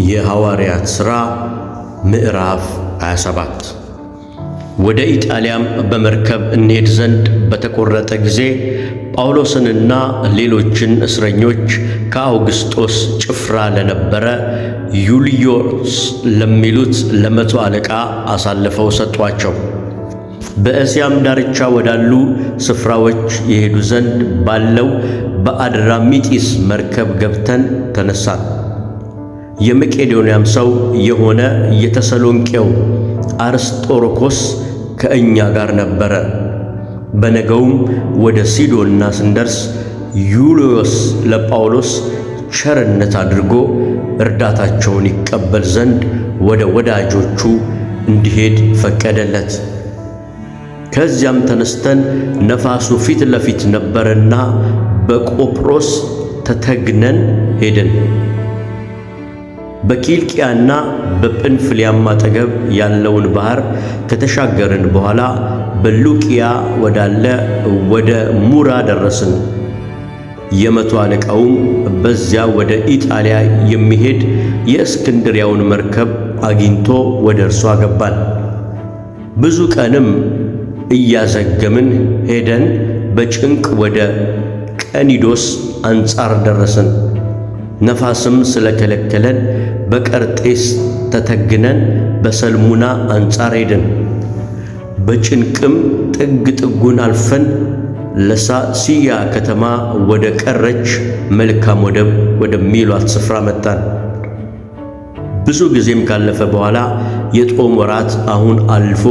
የሐዋርያት ሥራ ምዕራፍ 27። ወደ ኢጣሊያም በመርከብ እንሄድ ዘንድ በተቆረጠ ጊዜ ጳውሎስንና ሌሎችን እስረኞች ከአውግስጦስ ጭፍራ ለነበረ ዩልዮስ ለሚሉት ለመቶ አለቃ አሳልፈው ሰጧቸው። በእስያም ዳርቻ ወዳሉ ስፍራዎች የሄዱ ዘንድ ባለው በአድራሚጢስ መርከብ ገብተን ተነሳን። የመቄዶንያም ሰው የሆነ የተሰሎንቄው አርስጦሮኮስ ከእኛ ጋር ነበረ። በነገውም ወደ ሲዶና ስንደርስ ዩልዮስ ለጳውሎስ ቸርነት አድርጎ እርዳታቸውን ይቀበል ዘንድ ወደ ወዳጆቹ እንዲሄድ ፈቀደለት። ከዚያም ተነስተን ነፋሱ ፊት ለፊት ነበረና በቆጵሮስ ተተግነን ሄድን። በኪልቅያና በጵንፍልያም አጠገብ ያለውን ባህር ከተሻገርን በኋላ በሉቅያ ወዳለ ወደ ሙራ ደረስን። የመቶ አለቃውም በዚያ ወደ ኢጣሊያ የሚሄድ የእስክንድሪያውን መርከብ አግኝቶ ወደ እርሱ አገባን። ብዙ ቀንም እያዘገምን ሄደን በጭንቅ ወደ ቀኒዶስ አንጻር ደረስን። ነፋስም ስለከለከለን በቀርጤስ ተተግነን በሰልሙና አንጻር ሄድን። በጭንቅም ጥግ ጥጉን አልፈን ለሳሲያ ከተማ ወደ ቀረች መልካም ወደብ ወደሚሏት ስፍራ መጣን። ብዙ ጊዜም ካለፈ በኋላ የጦም ወራት አሁን አልፎ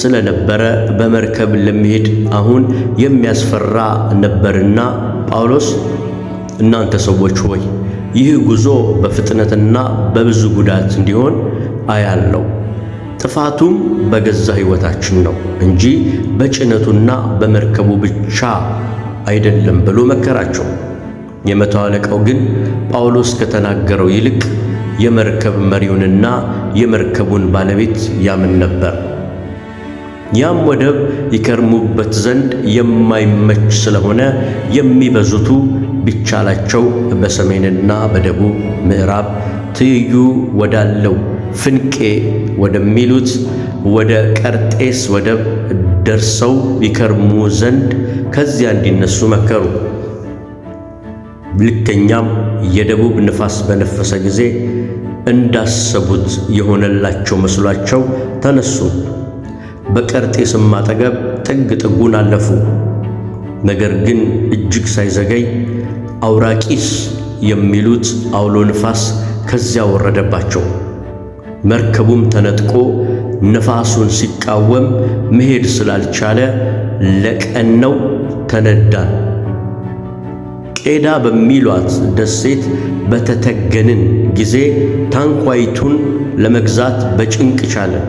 ስለነበረ በመርከብ ለመሄድ አሁን የሚያስፈራ ነበርና ጳውሎስ እናንተ ሰዎች ሆይ፣ ይህ ጉዞ በፍጥነትና በብዙ ጉዳት እንዲሆን አያለው፣ ጥፋቱም በገዛ ሕይወታችን ነው እንጂ በጭነቱና በመርከቡ ብቻ አይደለም ብሎ መከራቸው። የመቶ አለቃው ግን ጳውሎስ ከተናገረው ይልቅ የመርከብ መሪውንና የመርከቡን ባለቤት ያምን ነበር። ያም ወደብ ይከርሙበት ዘንድ የማይመች ስለሆነ የሚበዙቱ ቢቻላቸው በሰሜንና በደቡብ ምዕራብ ትይዩ ወዳለው ፍንቄ ወደሚሉት ወደ ቀርጤስ ወደብ ደርሰው ይከርሙ ዘንድ ከዚያ እንዲነሱ መከሩ። ልከኛም የደቡብ ንፋስ በነፈሰ ጊዜ እንዳሰቡት የሆነላቸው መስሏቸው ተነሱ። በቀርጤስም አጠገብ ጥግ ጥጉን አለፉ። ነገር ግን እጅግ ሳይዘገይ አውራቂስ የሚሉት አውሎ ንፋስ ከዚያ ወረደባቸው። መርከቡም ተነጥቆ ነፋሱን ሲቃወም መሄድ ስላልቻለ ለቀነው ተነዳን። ቄዳ በሚሏት ደሴት በተተገንን ጊዜ ታንኳይቱን ለመግዛት በጭንቅ ቻለን።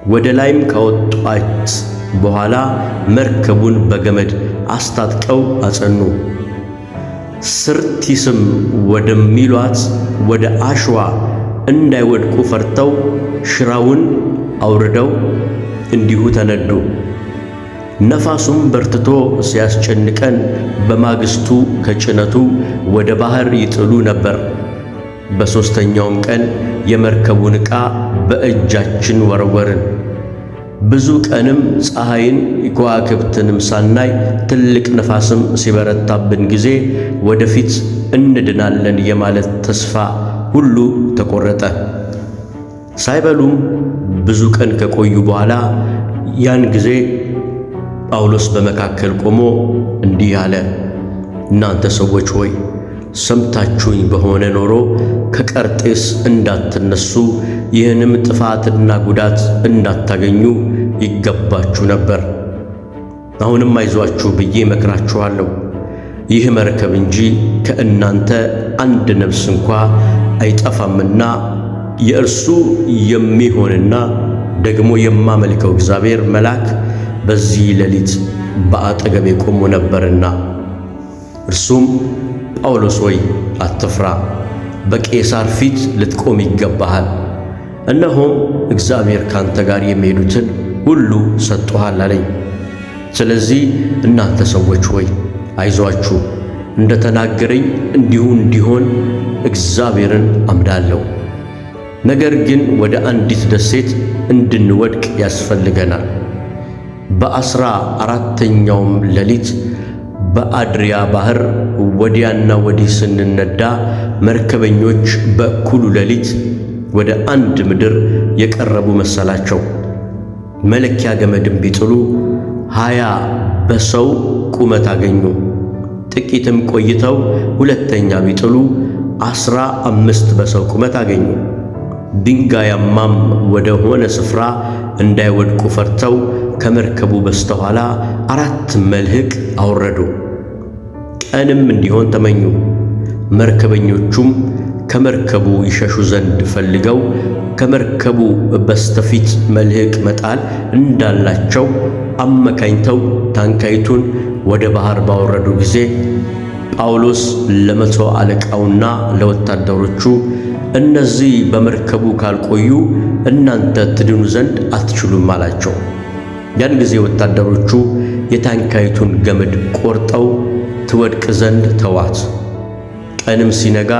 ወደ ላይም ካወጧት በኋላ መርከቡን በገመድ አስታጥቀው አጸኑ። ስርቲስም ወደሚሏት ወደ አሸዋ እንዳይወድቁ ፈርተው ሽራውን አውርደው እንዲሁ ተነዱ። ነፋሱም በርትቶ ሲያስጨንቀን በማግስቱ ከጭነቱ ወደ ባህር ይጥሉ ነበር። በሦስተኛውም ቀን የመርከቡን ዕቃ በእጃችን ወረወርን። ብዙ ቀንም ፀሐይን ከዋክብትንም ሳናይ ትልቅ ነፋስም ሲበረታብን ጊዜ ወደፊት እንድናለን የማለት ተስፋ ሁሉ ተቆረጠ። ሳይበሉም ብዙ ቀን ከቆዩ በኋላ ያን ጊዜ ጳውሎስ በመካከል ቆሞ እንዲህ አለ፣ እናንተ ሰዎች ሆይ፣ ሰምታችሁኝ በሆነ ኖሮ ከቀርጤስ እንዳትነሱ ይህንም ጥፋትና ጉዳት እንዳታገኙ ይገባችሁ ነበር። አሁንም አይዟችሁ ብዬ እመክራችኋለሁ። ይህ መርከብ እንጂ ከእናንተ አንድ ነፍስ እንኳ አይጠፋምና የእርሱ የሚሆንና ደግሞ የማመልከው እግዚአብሔር መልአክ በዚህ ሌሊት በአጠገቤ ቆሞ ነበርና፣ እርሱም ጳውሎስ ሆይ አትፍራ፣ በቄሳር ፊት ልትቆም ይገባሃል። እነሆም እግዚአብሔር ካንተ ጋር የሚሄዱትን ሁሉ ሰጥቶሃል አለኝ። ስለዚህ እናንተ ሰዎች ሆይ አይዟችሁ፣ እንደተናገረኝ እንዲሁ እንዲሆን እግዚአብሔርን አምናለሁ። ነገር ግን ወደ አንዲት ደሴት እንድንወድቅ ያስፈልገናል። በ14ኛውም ሌሊት በአድሪያ ባህር ወዲያና ወዲህ ስንነዳ መርከበኞች በእኩሉ ሌሊት ወደ አንድ ምድር የቀረቡ መሰላቸው። መለኪያ ገመድም ቢጥሉ 20 በሰው ቁመት አገኙ። ጥቂትም ቆይተው ሁለተኛ ቢጥሉ 15 በሰው ቁመት አገኙ። ድንጋያማም ወደ ሆነ ስፍራ እንዳይወድቁ ፈርተው ከመርከቡ በስተኋላ 4 መልህቅ አወረዱ። ቀንም እንዲሆን ተመኙ። መርከበኞቹም ከመርከቡ ይሸሹ ዘንድ ፈልገው ከመርከቡ በስተፊት መልህቅ መጣል እንዳላቸው አመካኝተው ታንካይቱን ወደ ባህር ባወረዱ ጊዜ ጳውሎስ ለመቶ አለቃውና ለወታደሮቹ እነዚህ በመርከቡ ካልቆዩ እናንተ ትድኑ ዘንድ አትችሉም አላቸው። ያን ጊዜ ወታደሮቹ የታንካይቱን ገመድ ቆርጠው ትወድቅ ዘንድ ተዋት። ቀንም ሲነጋ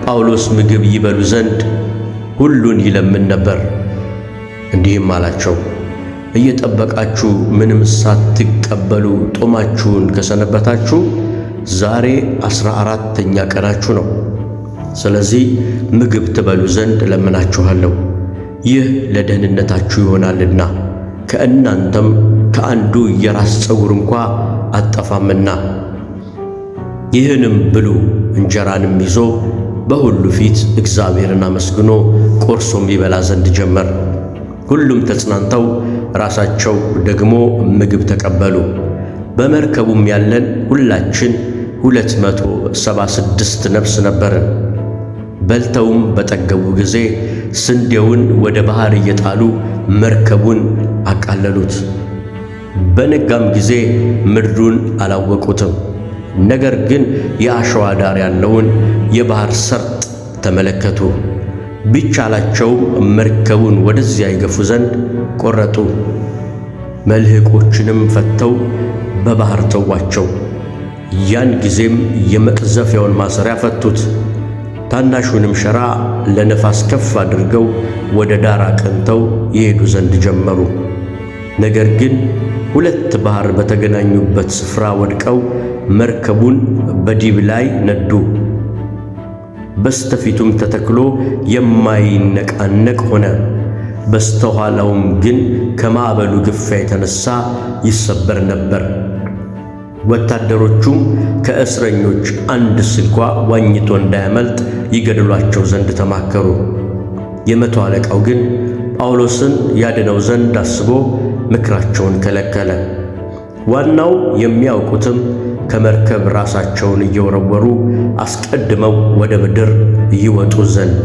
ጳውሎስ ምግብ ይበሉ ዘንድ ሁሉን ይለምን ነበር። እንዲህም አላቸው፣ እየጠበቃችሁ ምንም ሳትቀበሉ ጦማችሁን ከሰነበታችሁ ዛሬ 14ኛ ቀናችሁ ነው። ስለዚህ ምግብ ትበሉ ዘንድ እለምናችኋለሁ፣ ይህ ለደህንነታችሁ ይሆናልና ከእናንተም ከአንዱ የራስ ፀጉር እንኳ አጠፋምና። ይህንም ብሉ። እንጀራንም ይዞ በሁሉ ፊት እግዚአብሔርን አመስግኖ ቆርሶም ይበላ ዘንድ ጀመር። ሁሉም ተጽናንተው ራሳቸው ደግሞ ምግብ ተቀበሉ። በመርከቡም ያለን ሁላችን 276 ነፍስ ነበርን። በልተውም በጠገቡ ጊዜ ስንዴውን ወደ ባህር እየጣሉ መርከቡን አቃለሉት። በነጋም ጊዜ ምድሩን አላወቁትም። ነገር ግን የአሸዋ ዳር ያለውን የባህር ሰርጥ ተመለከቱ። ቢቻላቸውም መርከቡን ወደዚያ ይገፉ ዘንድ ቆረጡ። መልህቆችንም ፈተው በባህር ተዋቸው። ያን ጊዜም የመቅዘፊያውን ማሰሪያ ፈቱት። ታናሹንም ሸራ ለነፋስ ከፍ አድርገው ወደ ዳር አቅንተው ይሄዱ ዘንድ ጀመሩ። ነገር ግን ሁለት ባህር በተገናኙበት ስፍራ ወድቀው መርከቡን በዲብ ላይ ነዱ። በስተፊቱም ተተክሎ የማይነቃነቅ ሆነ። በስተኋላውም ግን ከማዕበሉ ግፊያ የተነሳ ይሰበር ነበር። ወታደሮቹም ከእስረኞች አንድ ስንኳ ዋኝቶ እንዳያመልጥ ይገድሏቸው ዘንድ ተማከሩ። የመቶ አለቃው ግን ጳውሎስን ያድነው ዘንድ አስቦ ምክራቸውን ከለከለ። ዋናው የሚያውቁትም ከመርከብ ራሳቸውን እየወረወሩ አስቀድመው ወደ ምድር ይወጡ ዘንድ፣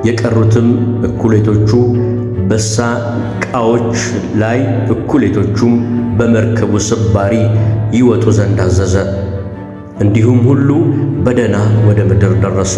የቀሩትም እኩሌቶቹ በሳንቃዎች ላይ እኩሌቶቹም በመርከቡ ስባሪ ይወጡ ዘንድ አዘዘ። እንዲሁም ሁሉ በደህና ወደ ምድር ደረሱ።